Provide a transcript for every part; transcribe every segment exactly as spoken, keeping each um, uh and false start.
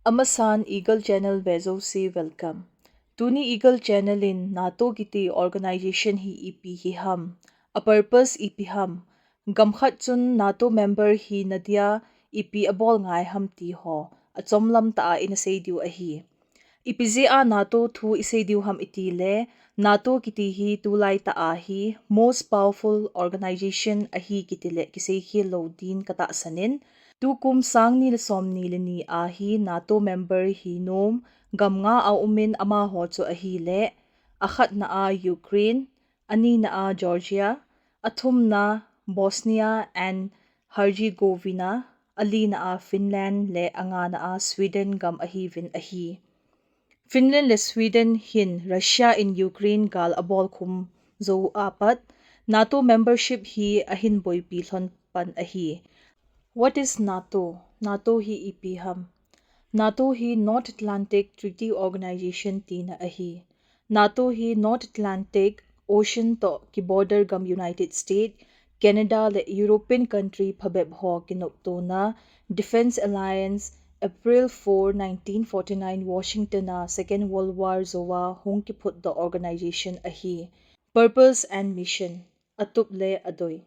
Amasan Eagle Channel vejouse welcome. Tuni Eagle Channel in NATO kiti organization hi ipi hi ham, a purpose ipi ham, gamkhat chun NATO member hina dia ipi abol ngai ham ti ho achomlam tah a ina sei diu ahi. Ipi jeh a NATO thu isei diu ham itile, NATO kiti hi tulai tah a hi most powerful organization ahi kitile kisei khel lou din katahsan in, tukum sang ni le som ni le ni a hi NATO member hi nom gam nga a um in amaho chu ahile, akhatna a Ukraine, anina a Georgia, athumna Bosnia and Herzegovina, alina a Finland le angana a Sweden gam ahiuvin ahi. Finland le Sweden hin Russia in Ukraine gal abolkhum jou apat, NATO membership hi ahin boipi lhon pan ahi. What is NATO? NATO hi ipi ham? NATO hi North Atlantic Treaty Organization tina ahi. NATO hi North Atlantic Ocean toh kiborder gam United States, Canada le European country phabep ho kinoptona Defense Alliance, April four, nineteen forty-nine, Washington a Second World War jou a hung kiphutdoh organization ahi. Purpose and mission, atup le adoi.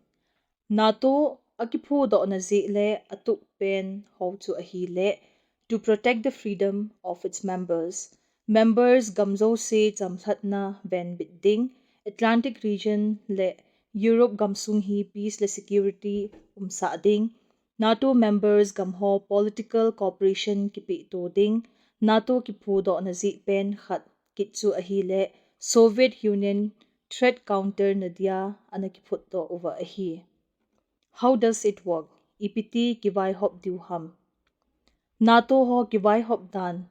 NATO akiphudohna jeh le atup pen ho chu ahile, to protect the freedom of its members. Members gam jouse chamlhatna venbit ding, Atlantic region le Europe gamsung hi peace le security umsah ding, NATO members gam ho political cooperation kipeto ding, NATO kiphudohna jeh pen khat kit chu ahile, Soviet Union threat counter na dia ana kiphutdoh uva ahi. How does it work? Ipiti kivaihop diu ham? NATO ho kivaihop dan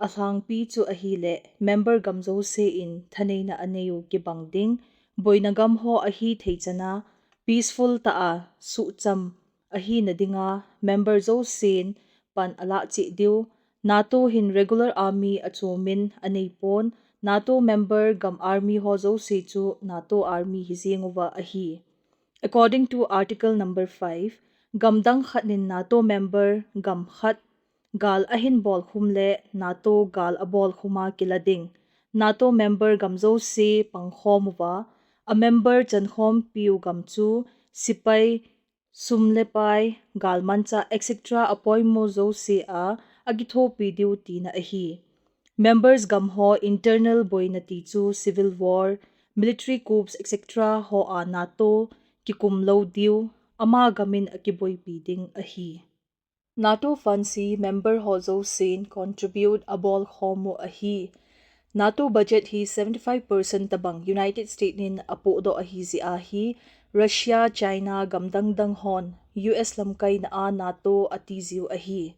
alhangpi chu ahile, member gam jouse in thaneina aneiu kibang ding, boina gam ho ahi thei chana, peaceful tah a suhcham ahina dinga member jousen pan alah cheh diu. NATO hin regular army achomin aneipon, NATO member gam army ho jouse chu NATO army hijeng uva ahi. According to Article number five, gamdang khat in NATO member gam khat gal ahin bolkhum le NATO gal abolkhum a kila ding, NATO member gam jouse pangkhom uva, a member chankhompiu gam chu sepai, sum le pai, galmanchah, et cetera apoimo jouse a akithopi diu tina ahi. Members gam ho internal boina ti chu civil war, military coups, et cetera ho a NATO kikum lou diu, ama gam in akiboipi ding ahi. NATO funds hi member ho jousen contribute abolkhom u ahi. NATO budget hi seventy-five percent tabang United States in apohdoh ahi jeh a hi, Russia, China, gamdang dang hon US lamkaina a NATO ati jiu ahi.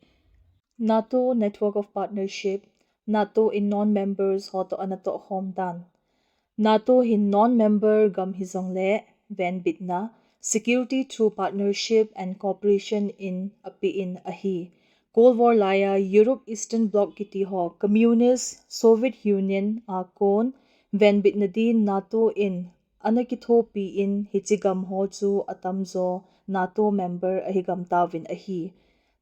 NATO Network of Partnership, NATO in non-members ho toh anatoh khom dan. NATO hin non-member gam hijongle, venbitna, security through partnership and cooperation in ape in ahi. Cold War laiya Europe Eastern Bloc kiti ho, Communist Soviet Union a kon, venbitna din NATO in ana kithopi in hiche gam ho chu atamjo NATO member ahi gam tauvin ahi.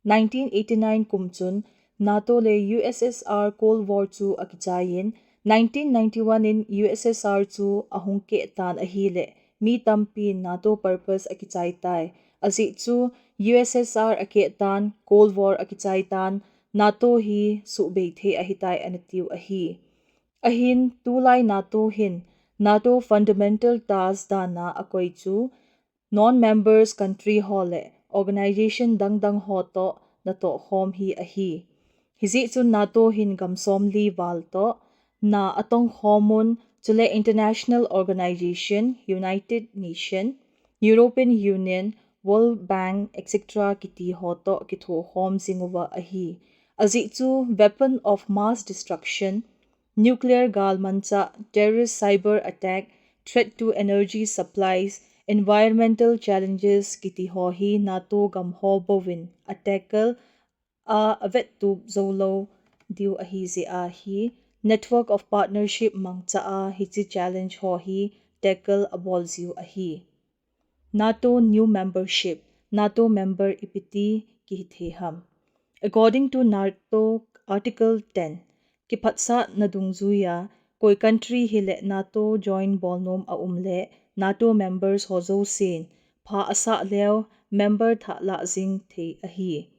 Nineteen eighty-nine kum chun NATO le USSR Cold War chu akichai in, nineteen ninety-one in USSR chu ahung keh tan ahile, mi tampi NATO purpose akichai tai. Ajeh chu USSR akeh tan, Cold War akichai tan, NATO hi suhbei thei ahitai anatiu ahi. Ahin, tulai NATO hin, NATO fundamental task dana akoi chu, non-members country ho le organization dangdang ho toh natoh khom hi ahi. Hijeh chun NATO hin gam somli val toh na atong khom un, chule international organization, United Nation, European Union, World Bank, et cetera kiti ho toh kitho khom jing uva ahi. Ajeh chu weapon of mass destruction, nuclear galmanchah, terrorist cyber attack, threat to energy supplies, environmental challenges kiti ho hi NATO gam ho bouvin a tackle a, avettup jou lou diu ahi jeh a hi, Network of Partnership mangcha a hiche challenge ho hi tackle abol jiu ahi. NATO new membership, NATO member ipiti kihi thei ham. According to NATO Article ten, kiphatsahna dungjuiya koi country hile NATO join bolnom aum le NATO members ho jousen pha asah leu member thah lah jing thei ahi.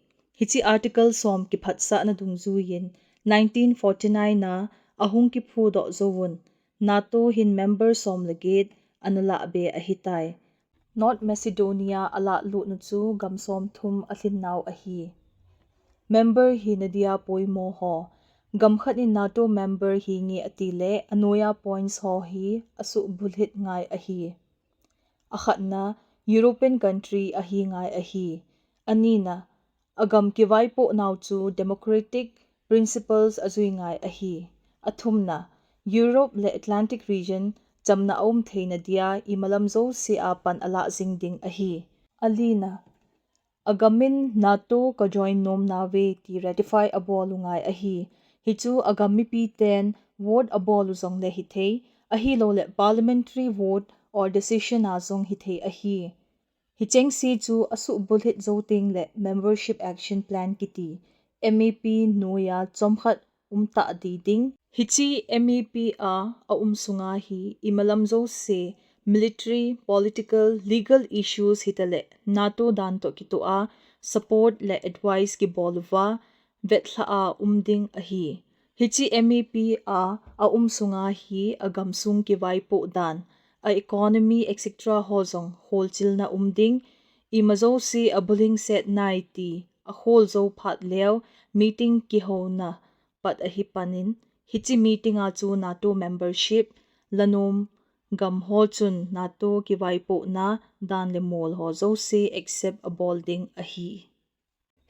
Hiche Article som kiphatsahna dungjuiyin nineteen forty-nine a ahung kiphudoh jouvun NATO hin member som le get ana lahbe ahitai. North Macedonia alahlutnu chu gam somthum alhinnau ahi. Member hina dia poimo ho. Gam khat in NATO member hinge ati le anoiya points ho hi asuhbulhit ngai ahi. Akhatna, European country ahi ngai ahi. Anina, agam kivaipoh nau chu democratic principles ajui ngai ahi. Athumna, Europe le Atlantic region chamna aum theina dia imalam jousea pan alah jing ding ahi. Alina, agam in NATO ka join nom nauve ti ratify abol u ngai ahi. Hichu agam mipiten vote abol u jongle hithei, ahilouleh parliamentary vote or decision a jong hithei ahi. Hichengse chu asuhbulhit jou tengle Membership Action Plan kiti, MAP noiya chomkhat umtah di ding. Hiche MAP a aum sunga hi imalam jouse military, political, legal issues hitaleh NATO dan toh kitoh a support le advice kibol uva vetlhah a um ding ahi. Hiche MAP a aum sunga hi agamsung kivaipoh dan, a economy, et cetera ho jong holchilna um ding, ima jouse abulhingset nai ti akhol jou phat leu meeting kihouna pat ahi panin, hiche meeting a chu NATO membership lanom gam ho chun NATO kivaipohna dan le mol ho jouse accept abol ding ahi.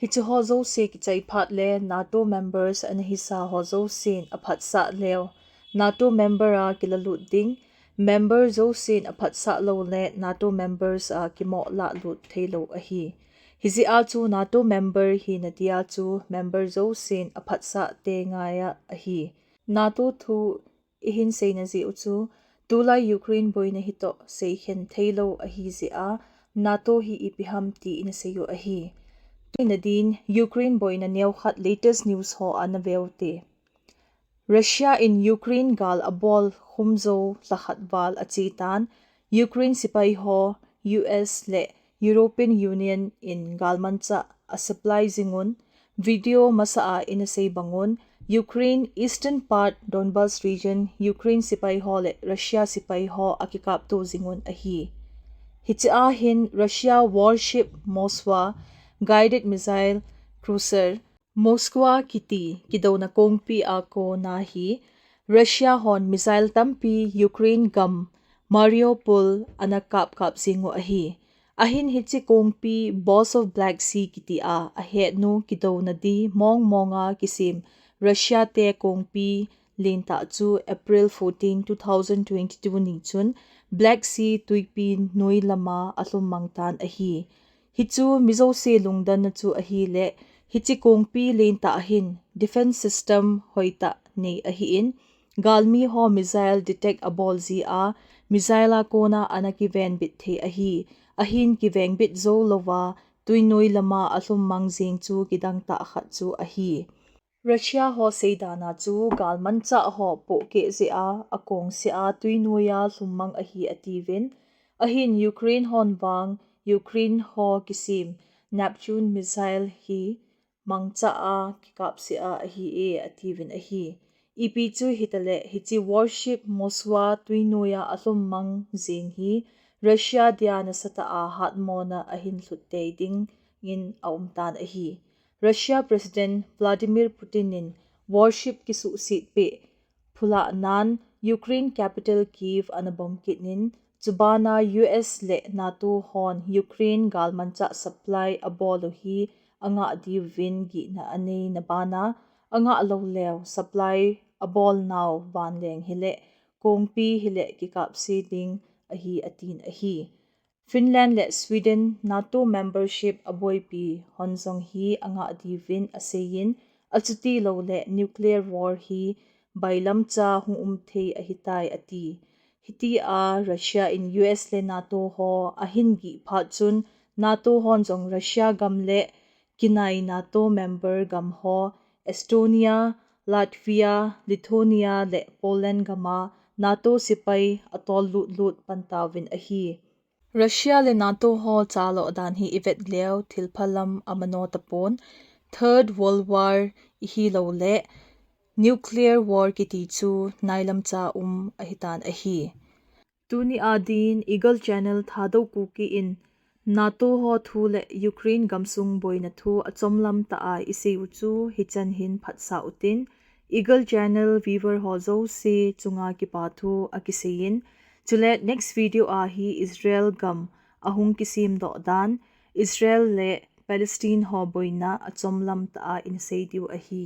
Hiche ho jouse kichai phat le NATO members ana hisa ho jousen aphatsah leu NATO member a kilalut ding, member jousen aphatsah lou le NATO members a kimoh lahlut theilou ahi. Hijeh a chu NATO member hina dia chu member jousen aphatsah te ngai a ahi. NATO thu ihin seina jeh u chu, tulai Ukraine boina hitoh seikhen theilou ahi jeh a, NATO hi ipi ham ti ina sei u ahi. Tuina din, Ukraine boina neokhat latest news ho ana veu te. Russia in Ukraine gal abol khum jou lhakhat val ache tan, Ukraine sepai ho, US le European Union in galmanchah asupply jingun, video masa a ina sei bangun, Ukraine eastern part Donbas region, Ukraine sepai ho le Russia sepai ho akikapto jingun ahi. Hiche a hin Russia warship Moskva guided missile cruiser Moskva kiti kidouna kongpi a kona hi Russia hon missile tampi Ukraine gam Mariupol ana kapkap jingu ahi. Ahin hiche kongpi Boss of Black Sea kiti a ahetnu kidouna di mong mong a kisem Russia te kongpi lentah chu April fourteen, two thousand twenty-two ni chun Black Sea tuipi noi lama alhum mang tan ahi. Hichu mi jouse lungdanna chu ahile, hiche kongpi lentah hin defense system hoitah nei ahin, galmi ho missile detect abol jeh a, missile a kona ana kivengbit thei ahi, ahin kivengbit jou louva, tuinoi lama alhum mang jeng chu kidang tah khat chu ahi. Russia ho seidan a chu galmanchah ho pohkeh jeh a, akong seh a tuinoi a lhum mang ahi atiuvin, ahin Ukraine hon vang, Ukraine ho kisem Neptune missile hi mangcha a kikapseh a ahi e atiuvin ahi. Ipi chu hitaleh, hiche warship Moskva tuinoi a alhum mang jeng hi Russia dia nasatah a hatmona ahin lhut tei dingin aum tan ahi. Russia President Vladimir Putin in warship kisuhset peh phulahnan Ukraine capital Kyiv ana bomb kit in, chubana US le NATO hon Ukraine galmanchah supply abol u hi angah diuvin gihna aneina bana, angah lou leu supply abol nau vanleng hileh, kongpi hileh kikapse ding ahi atin ahi. Finland le Sweden NATO membership aboipi hon jong hi angah diuvin aseiyin, achuti louleh nuclear war hi bailamcha hung um thei ahitai ati. Hitia Russia in US le NATO ho ahin gih phat chun NATO hon jong Russia gam le kinai NATO member gam ho Estonia, Latvia, Lithuania le Poland gama NATO sipai atol lutlut pantauvin ahi. Russia le NATO ho chaloh dan hi ivet leu thilphalam amano tapon, Third World War ihi lou le Nuclear War kiti chu nailam cha um ahitan ahi. Tuni a din Eagle Channel Thadou Kuki in NATO ho thu le Ukraine gamsung boina thu achomlam tah a isei u chu hichan hin phatsah utin, Eagle Channel viewer ho jouse chunga kipa thu akiseiyin, chule next video a hi Israel gam ahung kisemdoh dan, Israel le Palestine ho boina achomlam tah a insei diu ahi.